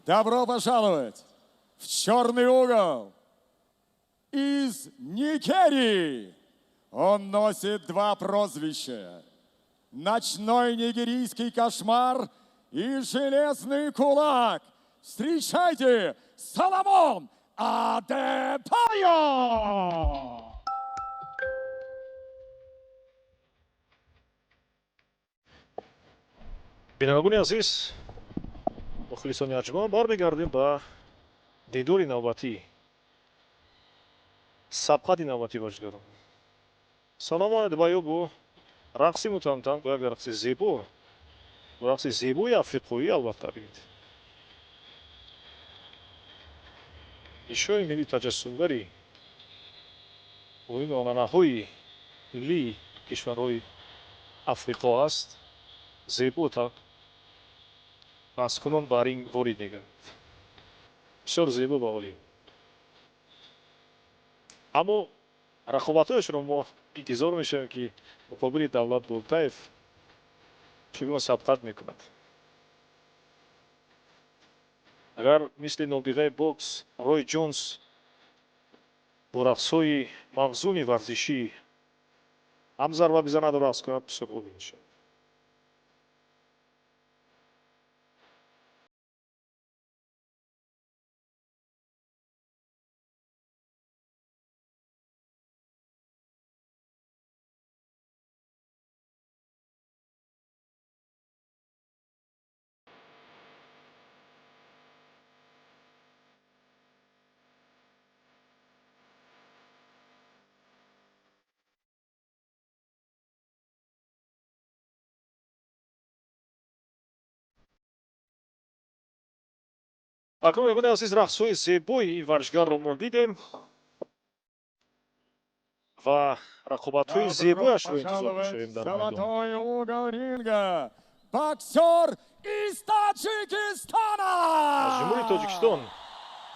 Добро пожаловать в черный угол из Нигерии. Он носит два прозвища. Ночной нигерийский кошмар и Железный кулак. Встречайте, Соломон Адебайо! Бинандагони азиз, мухлисони арҷманд, бармегардем ба дидори навбатӣ, сабқати навбатӣ варзишгарон. Соломон Адебайо бо рақси мутантан, бо як рақси зебо, бо рақси зебои африқоӣ. Албатта, бинед, ишои милли, таҷассумгари муҳими анъанаҳои миллии кишварҳои Африқо аст. Зебо рақскунон ба ринг ворид мегардад, бисёр зебо ва олӣ. Аммо рақобатҳояшро мо интизор мешавем, ки муқобили Давлат Болтаев чӣ гуна сабқат мекунад. Агар мисли нобиғаи бокс Рой Ҷонс бо рақсҳои мавзуни варзишӣ ҳам зарба бизанаду рақс кунад, бисёр хуб мешавад. Акнун, меҳмони азиз, рақсҳои зебои ин варзишгарро мо дидем ва рақобатҳои зебояшро интизор мешавем дар майдон. Золотой угол ринга. Боксер из Таджикистана! Аз Ҷумҳурии Тоҷикистон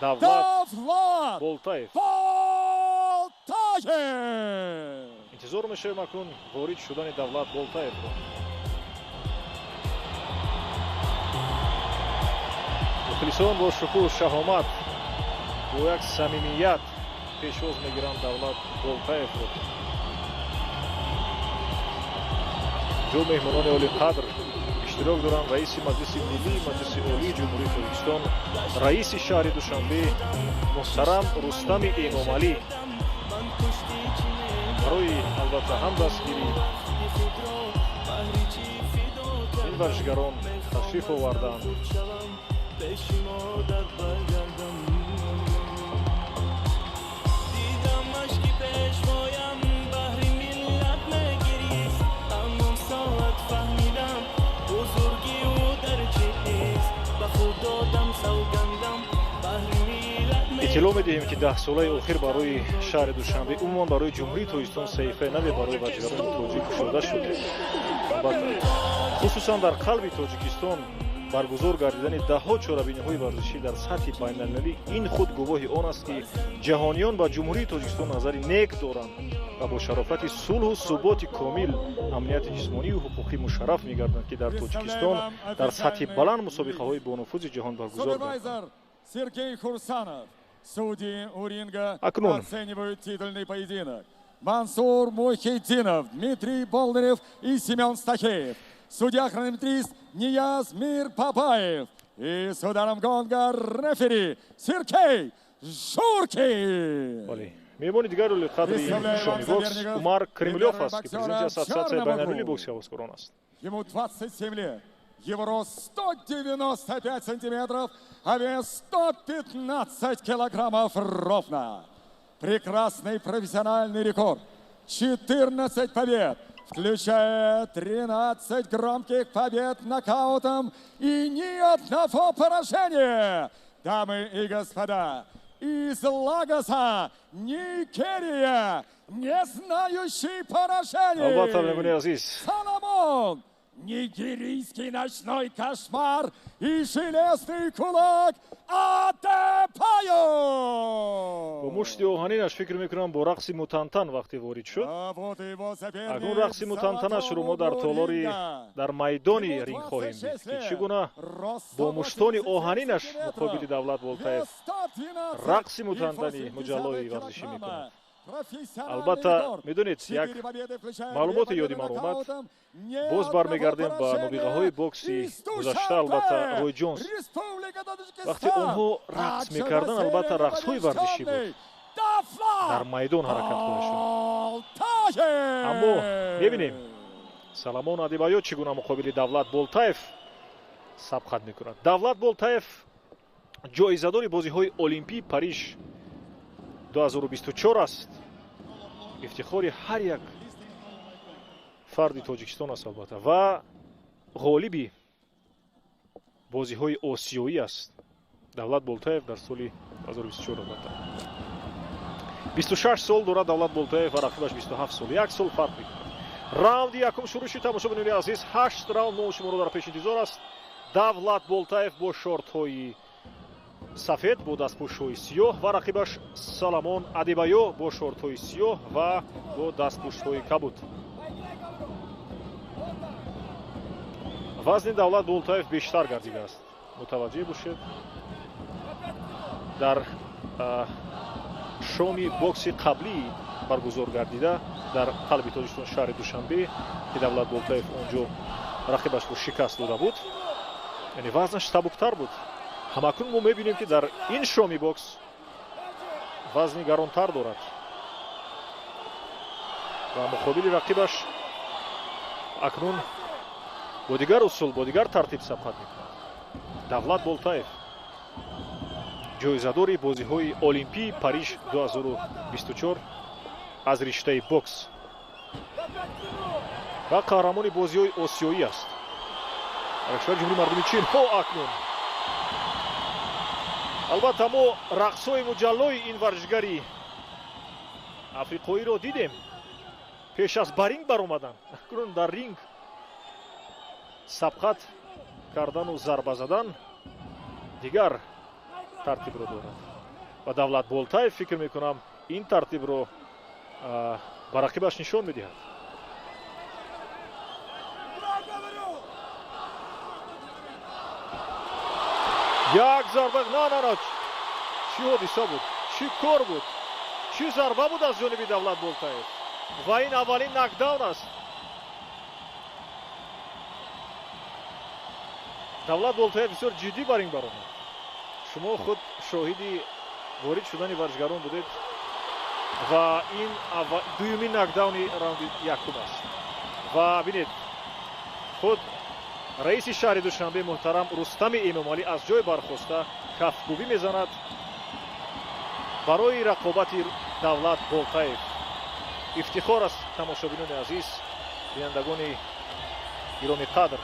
Давлат Давлат Болтаев. Болтаев! Интизор мешавем акнун ворид шудани Давлат Болтаевро. Мухлисон бо шукӯҳу шаҳомат, бо як самимият пешвоз мегиранд Давлат Болтаевро. Ҷо меҳмонони олиқадр иштирок доранд: раиси Маҷлиси Миллии Маҷлиси Олии Ҷумҳурии Тоҷикистон, раиси шаҳри Душанбе муҳтарам Рустами Эмомалӣ барои, албатта, ҳам дастгирӣ ин варзишгарон ташриф оварданд. Пеши модар баргардам. Дидам, ашки пешвоям баҳри миллат мегирист. Ҳамон соат фаҳмидам, бузурги ӯ дар чист. Ба худ додам савгандам, баҳри миллат. Иттилоъ медиҳем, ки 10 солаи охир барои шаҳри Душанбе, умуман барои Ҷумҳурии Тоҷикистон саҳифаи наве барои варзишгарони тоҷик кушода шуд. Албатта, хусусан дар қалби Тоҷикистон баргузор гардидани даҳҳо чорабиниҳои варзишӣ дар сатҳи байналмилалӣ ин худ гувоҳи он аст, ки ҷаҳониён ба Ҷумҳурии Тоҷикистон назари нек доранд ва бо шарофати сулҳу суботи комил, амнияти ҷисмонию ҳуқуқӣ мушарраф мегарданд, ки дар Тоҷикистон дар сатҳи баланд мусобиқаҳои бонуфузи ҷаҳон баргузор гарданд. Супервайзер Сергей Хурсанов. Судьи у ринга Акнун. Оценивают титульный поединок. Мансур Мухитдинов, Дмитрий Болдырев и Семен Стахеев. Судья-хронометрист Нияз Мир Папаев. И с ударом гонга рефери Сергей Журкин. Бале, меҳмони дигари олиқадри шоми бокс Умар Кремлёв аст, ки президенти Ассотсиатсияи байналмилалии бокси ҳаваскорон аст. Ему 27 лет. Его рост 195 сантиметров, а вес 115 килограммов ровно. Прекрасный профессиональный рекорд. 14 побед, включая 13 громких побед нокаутом и ни одного поражения. Дамы и господа, из Лагоса, Нигерия, не знающий Албатта, меҳмони поражений, азиз, Соломон Нигерийский ночной кошмар и железный кулак Адебайо! Бо мушти оҳанинаш, фикр мекунам, бо рақси мутантан вақте ворид шуд. Акнун рақси мутантанашро мо дар толори, дар майдони ринг хоҳем дид, ки чӣ гуна бо муштони оҳанинаш муқобили Давлат Болтаев рақси мутантани муҷаллои варзишӣ мекунад. Албатта, медонед, як маълумоте ёди ман омад. Боз бармегардем ба мубиғаҳои бокси гузашта. Албатта, Рой Ҷонс, вақте онҳо рақс мекарданд, албатта, рақсҳои варзишӣ буд, дар майдон ҳаракатҳояшон. Аммо мебинем, Саламон Адибаё чӣ гуна муқобили Давлат Болтаев сабқат мекунад. Давлат Болтаев ҷоизадори бозиҳои Олимпии Париж 2024 аст, ифтихори ҳар як фарди Тоҷикистон аст, албатта, ва ғолиби бозиҳои осиёӣ аст Давлат Болтаев дар соли 2024. Албатта, 26 сол дорад Давлат Болтаев ва рақибаш 27 сол, як сол фарқ мекунад. Раунди якум шурӯъ шуд, тамошобинони азиз. Ҳашт раунд мо шуморо дар пеш интизор аст. Давлат Болтаев бо шортҳои сафед, бо дастпӯшҳои сиёҳ ва рақибаш Саламон Адибаё бо шортҳои сиёҳ ва бо дастпӯшҳои кабуд. Вазни Давлат Болтаев бештар гардидааст, мутаваҷҷеҳ бошед. Дар шоми бокси қаблӣ баргузор гардида дар қалби Тоҷикистон, шаҳри Душанбе, ки Давлат Болтаев он ҷо рақибашро шикаст дода буд, яъне вазнаш сабуктар буд. Ҳамакнун мо мебинем, ки дар ин шоми бокс вазни гаронтар дорад ва муқобили рақибаш акнун бо дигар усул, бо дигар тартиб сабқат мекунад. Давлат Болтаев ҷоизадори бозиҳои Олимпии Париж 2024 аз риштаи бокс ва қаҳрамони бозиҳои осиёӣ аст дар кишвари Ҷумҳурии Мардуми Чин. Ҳо, акнун, албатта, мо рақсҳои муҷаллои ин варзишгари африқоиро дидем пеш аз ба ринг баромадан. Акнун дар ринг сабқат кардану зарба задан дигар тартибро дорад ва Давлат Болтаев, фикр мекунам, ин тартибро ба рақибаш нишон медиҳад. Як зарба! На, на, на, чӣ ҳодиса буд, чӣ кор буд, чӣ зарба буд аз ҷониби Давлат Болтаев! Ва ин аввалин нокдаун аст. Давлат Болтаев бисёр ҷиддӣ бар ин баромад. Шумо худ шоҳиди ворид шудани варзишгарон будед ва ин дуюмин нокдауни раунди якум аст. Ва бинед, худ раиси шаҳри Душанбе муҳтарам Рустами Эмомалӣ аз ҷой бархоста кафкӯбӣ мезанад барои рақобати Давлат Болтаев. Ифтихор аст, тамошобинони азиз, бинандагони гироми қадр.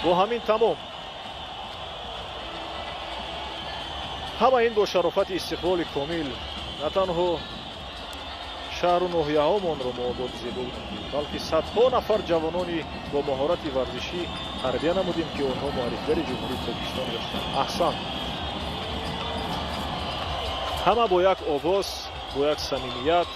Бо ҳамин тамом. Ҳама ин бо шарофати истиқлоли комил. На танҳо шаҳру ноҳияҳомонро мо ободу зебо намудем, балки садҳо нафар ҷавонони бо маҳорати варзишӣ тарбия намудем, ки онҳо муаррифгари Ҷумҳурии Тоҷикистон гаштанд. Аҳсан! Ҳама бо як овоз, бо як самимият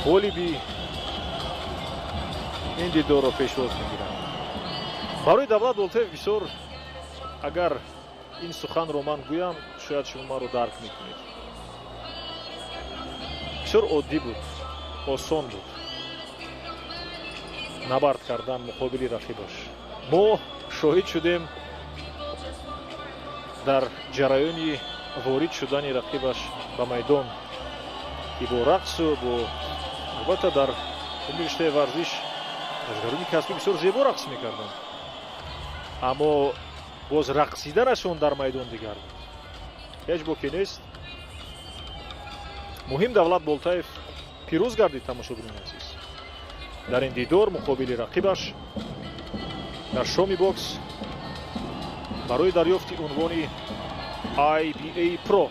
ғолиби ин дидорро пешвоз мегиранд. Барои Давлат Болтаев бисёр, агар ин суханро ман гӯям, шояд шумо маро дарк мекунед, бисёр оддӣ буд, осон буд набард кардан муқобили рақибаш. Мо шоҳид шудем дар ҷараёни ворид шудани рақибаш ба майдон, ки бо рақсу бо, албатта, дар ин риштаи варзиш варзишгарони касбӣ бисёр зебо рақс мекарданд, аммо боз рақсиданашон дар майдон дигар буд. Ҳеҷ боке нест, муҳим Давлат Болтаев пирӯз гардид, тамошобинони азиз, дар ин дидор муқобили рақибаш дар шоми бокс барои дарёфти унвони IBA Pro.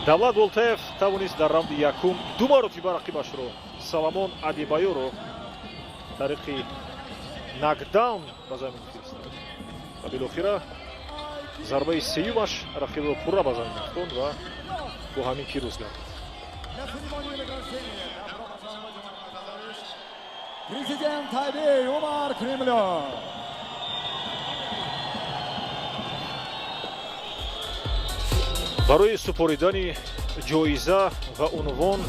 Давлат Болтаев тавонист дар раунди якум ду маротиба рақибашро, Саламон Адибаёро, тариқи нокдаун ба замин фиристад ва билохира зарбаи сеюмаш рақибро пурра ба замин афтонд ва бо ҳамин пирӯз гардид. Президент IBA Умар Кремлев. Барои супоридани ҷоиза ва унвон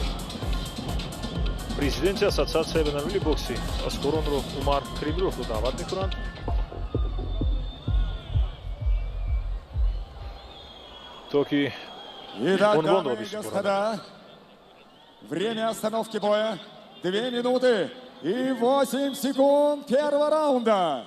президенти Ассотсиатсияи байналмилалии бокси аскоронро, Умар Кремлёвро, даъват мекунанд, то ки унвонро бисупоранд. Время остановки боя 2 минуты и 8 секунд первого раунда.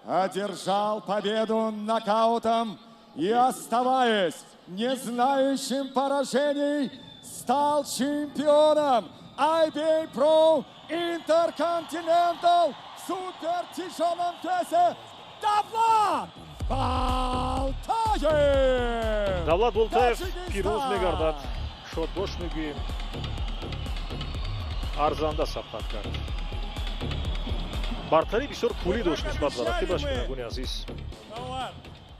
Одержал победу нокаутом и, оставаясь не знающим поражений, стал чемпионом IBA Pro Intercontinental в супертяжелом весе Давлат Болтаев! Давлат Болтаев пирӯз мегардад. Шодбош мегӯем, арзанда сабқат кард. Бартарӣ бисёр пулӣ дошт нисбат ба рақибаш, бинагони азиз.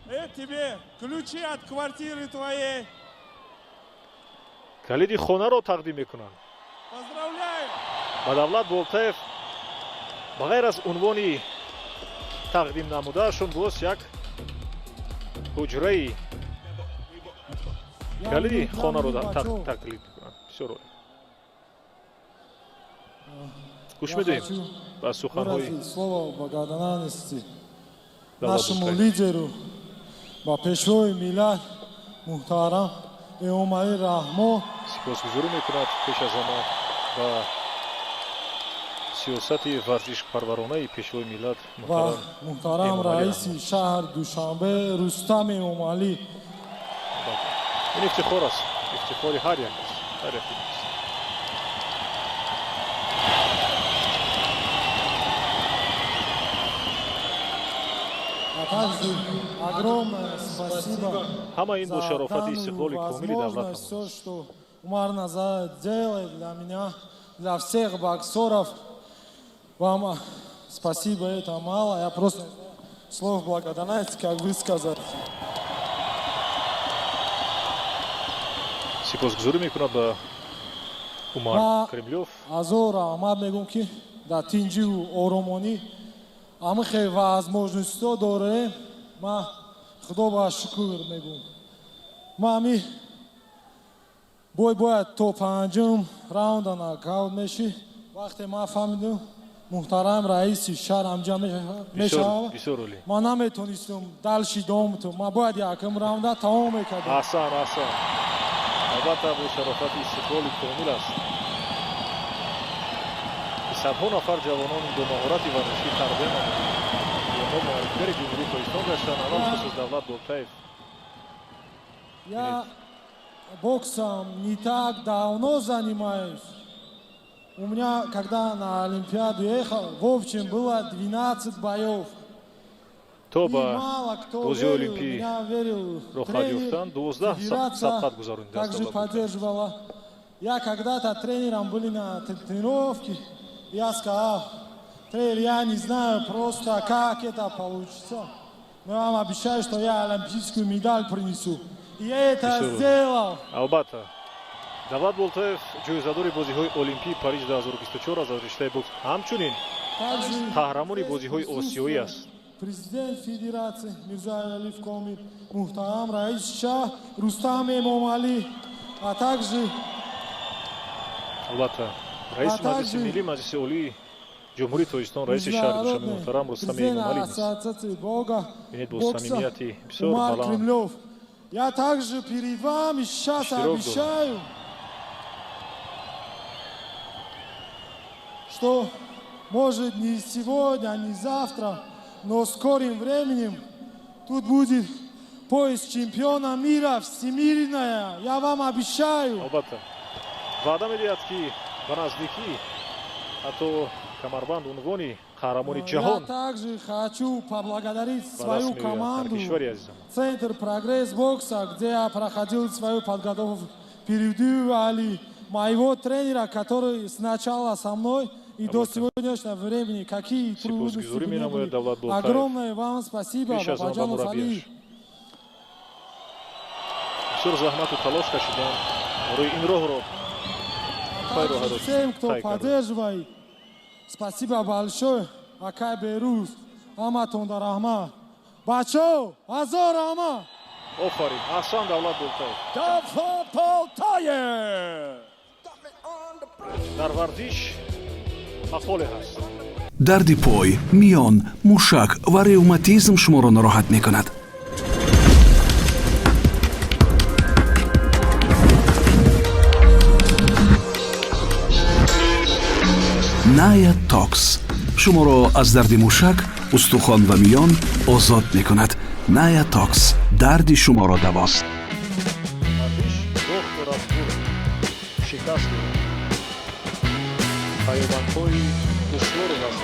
Это тебе ключи от квартиры твоей. Калиди хонаро тақдим мекунанд. Поздравляю! Ба Давлат Болтаев ба ғайр аз унвони тақдим намудаашон боз як ҳуҷраи калиди хонаро таклиф мекунанд. Бисёр олӣ. Гӯш медиҳем ба суханҳои слово благодарности нашему лидеру ба пешвои миллат муҳтарам Эмомалӣ Раҳмон. Сипосгузорӣ мекунад пеш аз ҳама ба сиёсати варзишпарваронаи пешвои миллат ва муҳтарам раиси шаҳр Душанбе Рустам Эмомалӣ. Ин ифтихор аст, ифтихори ҳар як аст, ҳар яке. Также огромное спасибо ҳама ин бо шарофати истиқлоли комили давлат. Все, что Умар Назаров делает для меня, для всех боксеров. Вам спасибо, это мало. Я просто слов благодарности, как высказать. Сипосгузорӣ мекунад ба Умар Кремлёв. Азор раҳмат мегӯм, ки дар тинҷиву оромонӣ ҳама хел возможностьҳо дорем. Ман худо ба шукр мегӯм. Ман ҳами бой бояд то панҷум раунда нокаут мешӣ. Вақте ман фаҳмидам, муҳтарам раиси шаҳр ҳамҷа мешавад, ман наметонистам дальше идома тум. Ман бояд якум раунда тамом мекардам. Аҳсан, аҳсан. Албатта, бо шарофати истиқлоли комил аст, садҳо нафар ҷавонони бо маҳорати варзишӣ тарбия намуданд, онҳо муаррифигари Ҷумҳурии Тоҷикистон гаштанд, алалхусус Давлат Болтаев. Я боксом не так давно занимаюсь. У меня, когда на Олимпиаду ехал, в общем, было 12 боев. То ба бозиҳои олимпӣ роҳхат ёфтан 12 сабқат гузаронидааст. Также поддерживала. Я когда-то тренером были на тренировке. Я сказал: тренер, я не знаю просто, как это получится. Но я вам обещаю, что я олимпийскую медаль принесу. И я это сделал. Албатта, Давлат Болтаев ҷоизадори бозиҳои олимпии Париж 2024 аз риштаи бокс, ҳамчунин қаҳрамони бозиҳои осиёӣ аст. Президент Федерации Мирзоев Алиф Комил, муҳтарам раиси шаҳр Рустам Эмомалӣ, а также Албатта, раиси Маҷлиси Миллӣ, Маҷлиси Олии Ҷумҳурии Тоҷикистон, раиси шаҳри Душанбе муҳтарам Рустами Эмомалӣ. Бинед, бо самимияти бисёр баланд. Я также перед вами сейчас обещаю, что, может, не сегодня, не завтра, но скорым временем тут будет пояс чемпиона мира всемирная. Я вам обещаю. Албатта, ваъда медиҳад, ки ба наздикӣ ҳатто камарбанд, унвони қаҳрамони ҷаҳон Я также хочу поблагодарить свою команду, кишвари азизам. Центр «Прогресс» бокса, где я проходил свою подготовку. Пирюдиев Али, моего тренера, который сначала со мной и до сегодняшнего времени, какие трудности не были. Огромное вам спасибо, Бабаджанов Али. Бисёр заҳмату талош кашидан барои ин роҳро. Всем, кто поддерживает, спасибо большое, акай Беруз, ҳаматонда раҳмат. Бачо, ҳазор раҳмат. Офарин, аҳсан, Давлат Болтаев. Давлат Болтаев. Дар варзиш мақоле ҳаст. Дарди пой, миён, мушак ва ревматизм шуморо нороҳат мекунад? Ная Токс шуморо аз дарди мушак, устухон ва миён озод мекунад. Ная Токс дарди шуморо давост. Варзиш бохт дорад, бурд, шикаст дорад, паёмадҳои душворе ҳаст.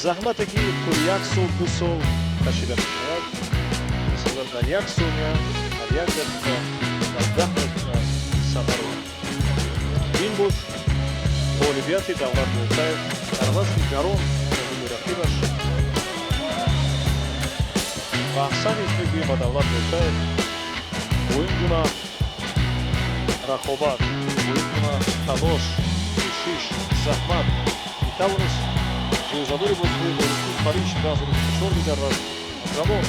Заҳмате, ки тӯли як сол, 2 сол кашида мешавад, масалан, дар як сония, дар як дақиқа, дар 10 дақиқа самаро. Ин буд ғолибияти Давлат Болтаев дар вазни гарон муқобили рақибаш. Ва аҳсан мегӯем ба Давлат Болтаев. Бо ин гуна рақобат, бо ин гуна талош, кӯшиш, заҳмат метавонист ҷоизадори бозиҳои Олимпии Париж 2024 бигардад, ҳамзамон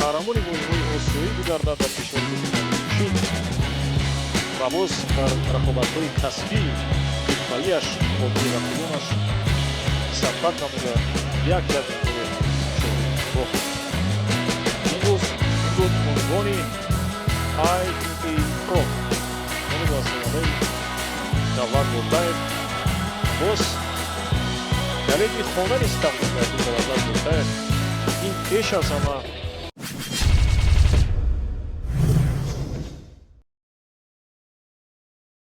қаҳрамони бозиҳои осиёӣ бигардад дар кишвари Чин ва боз дар рақобатҳои касбии ҳирфаияш муқобили рақибонаш сабқат намуда, як як бохт. Имрӯз ин буд унвони IBA Pro, яъне даставандаи Давлат Болтаев. Боз калиди хона низ тақдим гардид ба Давлат Болтаев. Ин пеш аз ҳама